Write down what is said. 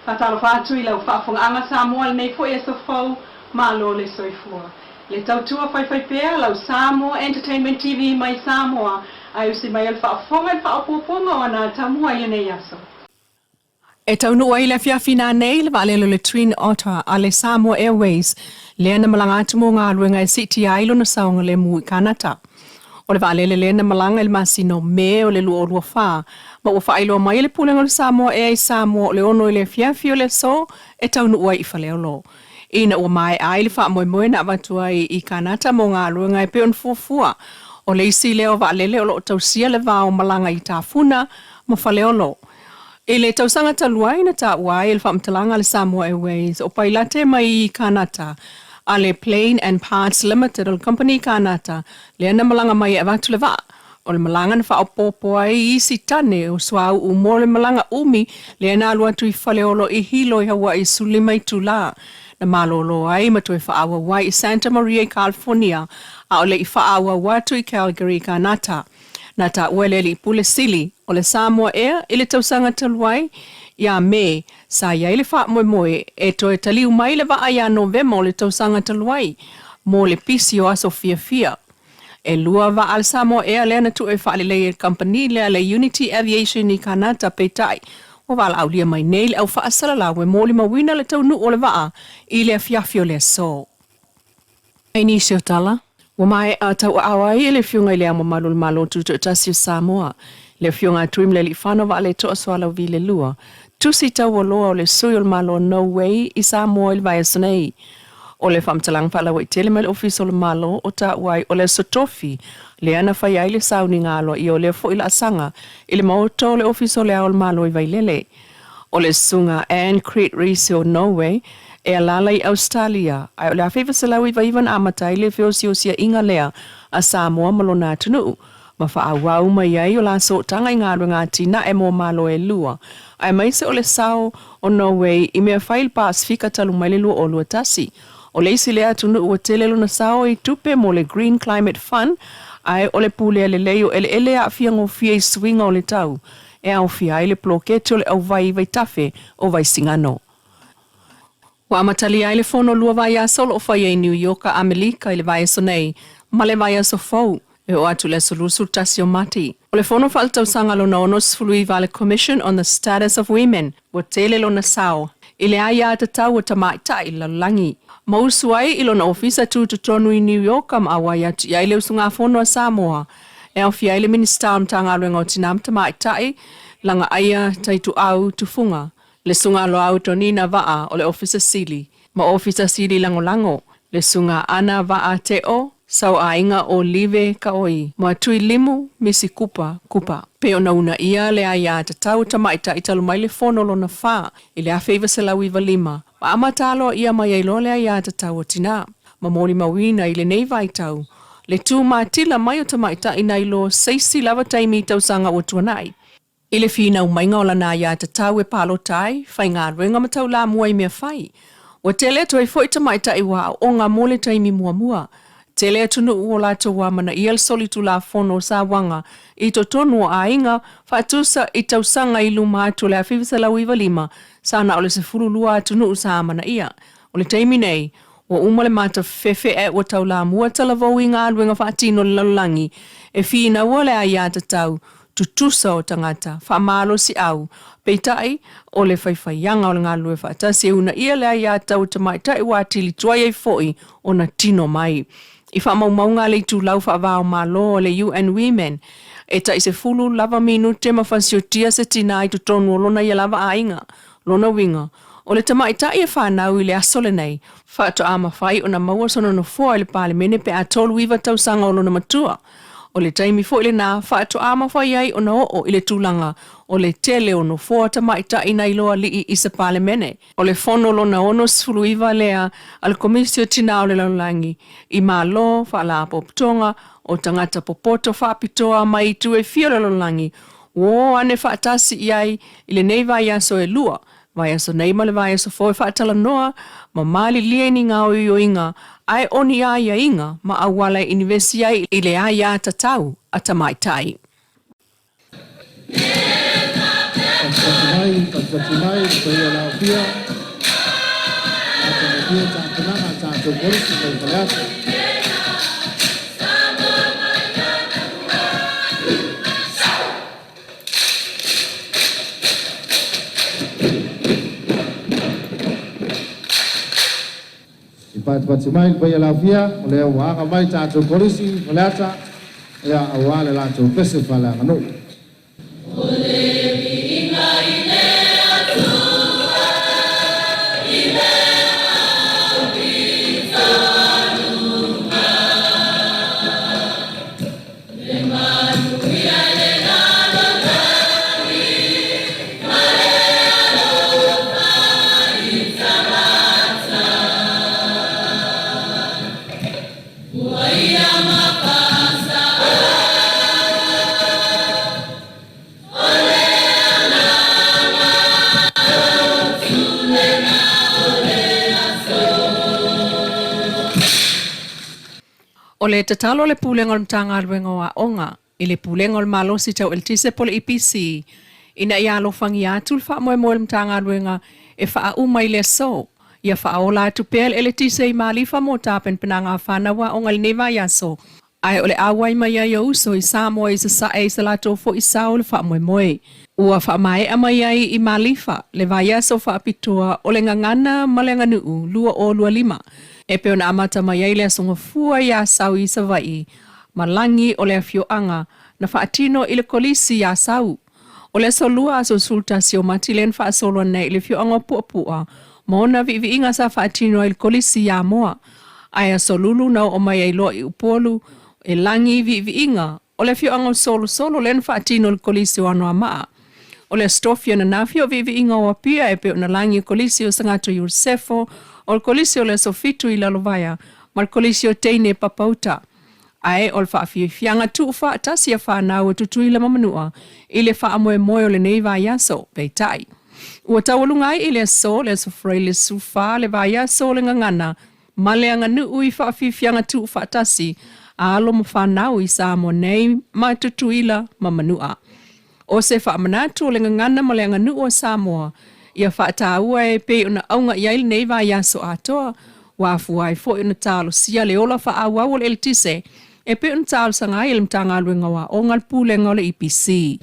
Faatalofa atu i lau faafogaaga Samoa i lenei foi aso fou, malo le soifua. Le tautua faifaipea lau Samoa Entertainment TV mai Samoa ae usi mai o le faafofoga i le faaopoopoga o ana atamua i lenei aso. E taunuu ai le afiafi nanei le vaalele o le Twin Otter a le Samoa Airways lea na malaga atu mo galuega e siitia ai lona saogalemu i Kanata. O le vaalele lea na malaga i le masina o Me o le 2024 ma ua faailoa mai e le Pulega o le Samoa Air i Samoa o le 6 i le afiafi o le aso e taunuu ai i Faleolo. Ina ua maea ai le faamoemoe na avatu ai i Kanata mo galuega e pei ona fuafua, o le isi lea o vaalele o lo o tausia le va o malaga i Tafuna ma Faleolo. I le tausaga talu ai na taua ai e le faamatalaga a le Samoa Airways o pailate mai i Kanata a le Plane and Parts Limited o le kamupani Kanata lea na malaga mai e avatu le vaa. O le malaga na faaopoopo ai i isi tane o suauu mo le malaga umi lea na alu atu i Faleolo i Hilo i Hawaii i 15 itulā na malolo ai ma toe faaauau ai i Santa Maria i California a o le i faaauau atu i Calgary i Kanata. Na taua e le Alii Pule Sili o le Samoa Air i le tausaga talu ai, iā Me, sa i ai le faamoemoe e toe taliu mai le vaa iā Novema o le tausaga talu ai mo le pisi o aso fiafia. E lua vaa a le Samoa Air lea na tuu e faalelei e le kamupani lea le Unity Aviation i Kanata peitai ua valaaulia mai nei le au faasalalau e molimauina le taunuu o le vaa i le afiafi o le aso. I nisi o tala, ua maea tauaao ai e le Afioga i Le Ao Mamalu o le Malo Tutoatasi o Samoa, le Afioga a Tuimalealiifano Vaaletoa Sualauvi le Lua, tusi taualoa o le Sui o le Malo o Norway i Samoa i le vaiaso nei. O le faamatalaga faalauaitele mai le Ofisa o le Malo o taua ai o le Aso Tofi lea na fai ai le sauniga aloaia o lea foi laasaga i le Maota o le Ofisa o le Ao o le Malo i Vailele. O le Susuga Anne Cret Riise o Norway e alaala i Ausetalia, ae o le 1999 na amata ai le feosiosiaiga lea a Samoa ma lona atunuu, ma faaauau mai ai o la sootaga i galuega atinae mo Malo e lua, aemaise o le sao o Norway i mea fai i le Pasefika talu mai le 2021. O le isi lea atunuu ua tele lona sao i tupe mo le Green Climate Fund, ae o le pulea lelei o eleele e aafia gofie i suiga o le tau, e aofia ai le poloketi o le auwai i vaitafe o Vaisigano. Ua amatalia ai le fono lua vaiaso o lo o faia i Niu Ioka, Amelika i le vaiaso nei ma le vaiaso fou e oo atu i le aso 21 o Mati. O le fono faaletausaga lona 69 a le Commission on the Status of Women ua tele lona sao i le aiatatau a tamaitai i le lalolagi. Ma usu ai i lona ofisa tutotonu i Niu Ioka ma auai atu i ai le usugafono a Samoa E aofia ai le Minisita o Matagaluega o Tina ma Tamaitai, Lagaaia Taituau Tufuga, le Susuga Loau Tonina Vaa o le Ofisa Sili ma Ofisa Sili Lagolago, le Susuga Ana Vaa Teo, Sauaiga o Live Kaoi ma Tuilimu Misi Kupa Kupa. Pei ona uunaia le aiatatau o tamaitai talu mai le fono lona fa i le 1995 ma amata aloaia mai ai loa le aiatatau o tina ma molimauina i lenei vaitau Le tū matila mai o tamaitai nai lo seisi lava taimi i tausaga ua tuanai. I le finau maiga o lana aiatatau e palota ai, faigaluega ma taulamua i mea fai. Ua tele atu ai foi tamaitai ua aooga mo le taimi muamua. Tele atunuu o latou amanaia le solitulafono o sauaga i totonu o aiga, faatusa i tausaga i luma atu o le 1995, sa na o le 12 atunuu sa amanaia. O le taimi nei, Ua uma le matafefefe ae ua taulamua talavou i galuega faatino a le lalolagi e finaua le aiatatau tutusa o tagata faamalosiau, peitai, o le faifaiaga o le galulue faatasi e uunaia le aiatatau o tamaitai ua atili tuai ai foi ona tino mai. I faamaumauga a le itulau faava-o-Malo a le UN Women, e tai 10 lava minute ma fasiotia se tina i totonu o lona ia lava aiga. Lona uiga, o le tamaitai e fanau i le aso lenei, faatoa mafai ona maua sona nofoa i le Palemene pe a 39 tausaga o lona matua. O le taimi foi lena faatoa mafai ai ona oo i le tulaga o le tele o nofoa tamaitai nai lo alii i se Palemene. O le fono lona 69 lea a le Komisi o Tina o le Lalolagi i Malo, Faalapotopotoga o Tagata Popoto Faapitoa mai itu e fia o le lalolagi Ua o ane faatasi i ai i lenei vaiaso e lua, vaiaso nei ma le vaiaso fou e faatalanoa ma malilie i ni gaoioiga ae o ni aiaiga ma auala e inivesi ai i le aiatatau a tamaitai. Patipati mai, patipati mai, le paia o le aofia, matagofie tapenaga a tatou Kolisi mai Faleata. I patipati mai le paia o le aofia, o lea ua aga mai tatou Kolisi i Faleata, ia aua le latou pese faaleaganuu. O le tatalo a le Pulega o le Matagaluega o Aoga i le Pulega o le Malosi Tau Eletise po o le EPC ina ia alofagia atu le faamoemoe o le Matagaluega e faauma i le aso, ia faaola atu pea le eletise i Malifa mo tapenapenaga a fanau aoga i lenei vaiaso, ae o le auai mai ai o uso i Samoa i Sasae i sa latou foi sao i le faamoemoe. Ua faamaea mai ai i Malifa le vaiaso faapitoa o le Gagana ma le Aganuu 2025, e pei ona amata mai ai le Aso Gafua i Asau i Savaii ma lagi o le afioaga na faatino i le Kolisi i Asau. O le Aso Lua aso 11 o Mati lea na faasolo nei i le afioaga o Puapua ma ona viiviiga sa faatino ai i le Kolisi i Amoa. Ae Aso Lulu na oo mai ai loa i Upolu e lagi viiviiga o le afioaga o Solosolo lea na faatino i le Kolisi o Anoamaa. O le Aso Tofi ananafi o viiviiga o Apia e pei ona lagi i le Kolisi o Sagato Iosefo, o le Kolisi o le Aso Fitu i Lalovaea ma le Kolisi o Teine Papauta. Ae o le faafiafiaga tuufaatasi a fanau a Tutuila ma Manua i le faamoemoe o lenei vaiaso, peitai, ua taualuga ai i le aso, le Aso Faraile le 14, le vaiaso o le Gagana ma le Aganuu i faafiafiaga tuufaatasi a alo ma fanau i Samoa nei ma Tutuila ma Manua. O se faamanatu o le gagana ma le aganuu a Samoa ia faataua e pei ona auga i ai lenei vaiaso atoa, ua afua ai foi ona talosia le ola faaauau o le eletise e pei ona talosaga ai e le Matagaluega o Aoga le Pulega o le EPC.